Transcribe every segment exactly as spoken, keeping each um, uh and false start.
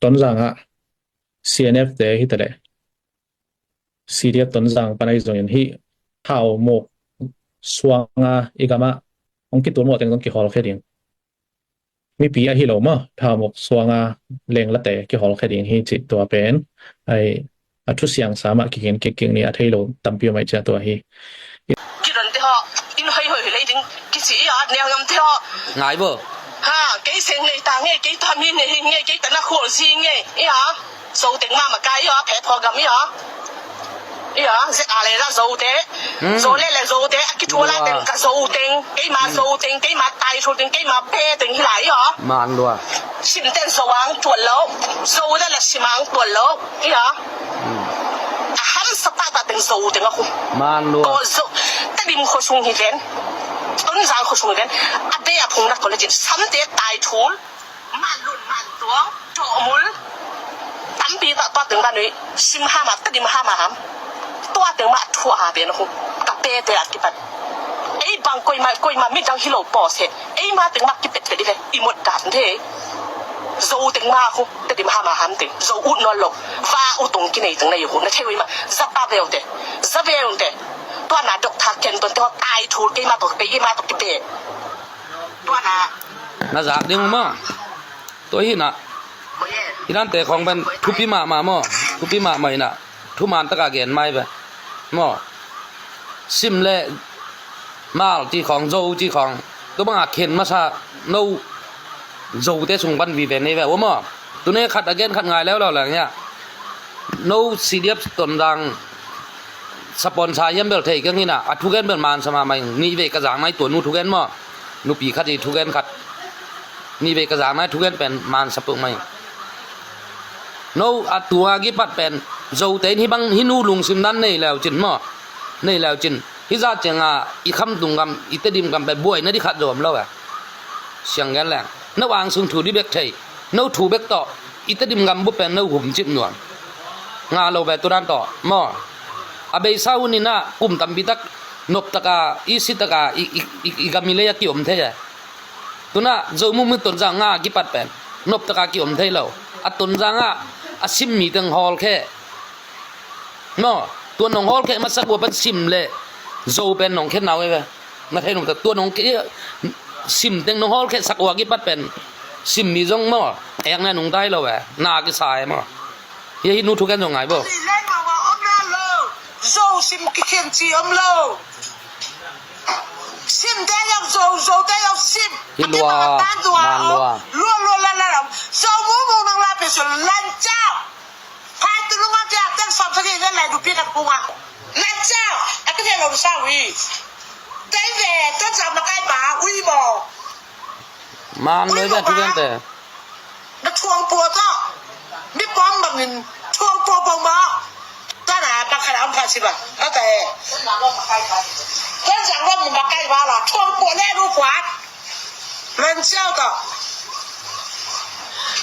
Tonzang ah C N F te hi ta leh, C D F Tonzang pan ahi zongin hih Thaumuk suanga i gamah hong kitul mawh teng zong kihawlkhia ding. Mipi ahi lo maw, Thaumuk suanga lenglate kihawlkhia ding hi cih tua pen ai, a thusiang sa mah kikin kik kik ni, a thei lo tampi om ai cia tua hi. Kidon te haw, in hoi hoi lei ding kici a, neu ngam te haw. Ngai bo. Ha, kei seng nei ta nge, kei ta mi nei hi nge, kei ta na khual si nge, i a. Zo teng mah mah kai i a, phe phaw gam i a. I a, zek a le la zo te. Hmm. Zo le le zo te, a kithual a teng ka zo teng, kei ma zo teng, kei ma tai thul teng, kei ma pe teng hi lai i a. Man lua. Sim ten zo ang tual lo, zo le le sim ang tual lo. Ia. A hamsa pahpah teng zo teng a khum. Man lua. Kawh zo. Tedim khuasung hi ven. Tonzang khuasung hi ven. A be a phung nak tawh le cin. Samte tai thul. Man lun man tuang. Tawh mul. Tampi tah tua teng banui. Sim hama, Tedim hama ham. Tua teng mah thua ha ven a khum. Ka pete a kipat. Ei bang koima, koima midang hi lo pawh se. Ei ma teng mah kipetpet i ve. I mot dan thei. Zo teng mah khu, Tedim hama ham teng. Zo ut nawn lo. Va ut ong kinei teng na i khu. Na thei ui mah. Za pa veu te. Za veu te. Tua na dok thak ken ton te ho tai thul kei ma tok pe, kei ma tok kipe. Tua na. Na zak ding mah. Tua hi na. Hi dan te khong pen thupi mahmah maw. Thupi mahmah hi na. Thuman taka gen mai ve. Maw. Sim le mal ci khong, zo ci khong. Tua banga khen masa no zo te sung pan vive nei ve. Ua maw. Tune khat a gen khat ngai leuleu leng hia. No C D F Tonzang sponsor hiam bel thei keng hi na. A thugen bel man sa mahmah ing. Nih vei ka zang nai tua nu thugen maw. Nupi khat i thugen khat. Nih vei ka zang nai thugen pen man sa peuhmah ing. No a tua kipat pen Zote in hih bang hih nu lungsim dan nei leu cin maw. Nei leu cin. Hih zah cianga i khamtung gam, i Tedim gam pen buaina dih khat zong om lo e. Siang gen leng. No angsung thu dih bek thei. No thu bek tawh. I Tedim gam bup pen no humcip nuam. Nga lo ve tu dan tawh. Maw. A beisa hun inah kum tampi tak nop taka, i si taka, i, i, i, i gam i lei a kiom thei e. Tunah Zo Muk Muk Tonzang nga a kipat pen nop taka kiom thei lo. A Tonzang ah a sim mi teng hawlkheh. Maw, tua nong hawlkheh masak ua pan sim le Zo pen nong khen nau e ve. Na thei nong ta tua nong ke sim teng nong hawlkheh sak ua kipat pen sim mi zong maw, ek na nung tai lo e. Na kisa e maw. Hia hi nu thugen zong ngai bo. Zo sim kikhen ci om lo. Sim te yau zo, zo te yau sim. Hi lua, man lua. Lua, lua, la, la, la. Zo mu mu nang la pe su lan ciau. Pai tu nung a tia ten som sa ki ven lai du pi kat kunga. Lan ciau. A ki ven lo sa wi. Tei ve, ten sa ma kai ba, wi mo. Man lua ve tu ven te. Na thuang pua tawh. Mi pawm bangin thuang pua pua maw. Tana bang khat a om khat si bang. A ta e. Tuan zang rom mun bang kai ba la. Thuang pua le nu kuat. Lan ciau tawh.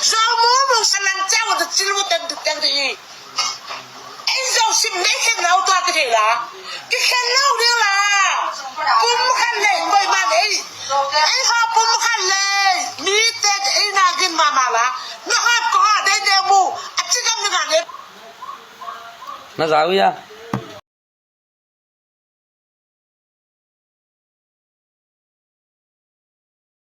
Zo mu mu sa lan ciau tawh cil mu ten ten di. Ei zo sim nei khen lo tua kithei la. Kikhen lo ding la. Pum khan nei koi man ei. Ei ha pum khan lei. Mi te ei na gin mama la. Na ha ko ha dei dei mu. A ci gam ni na dei. Na za ui a.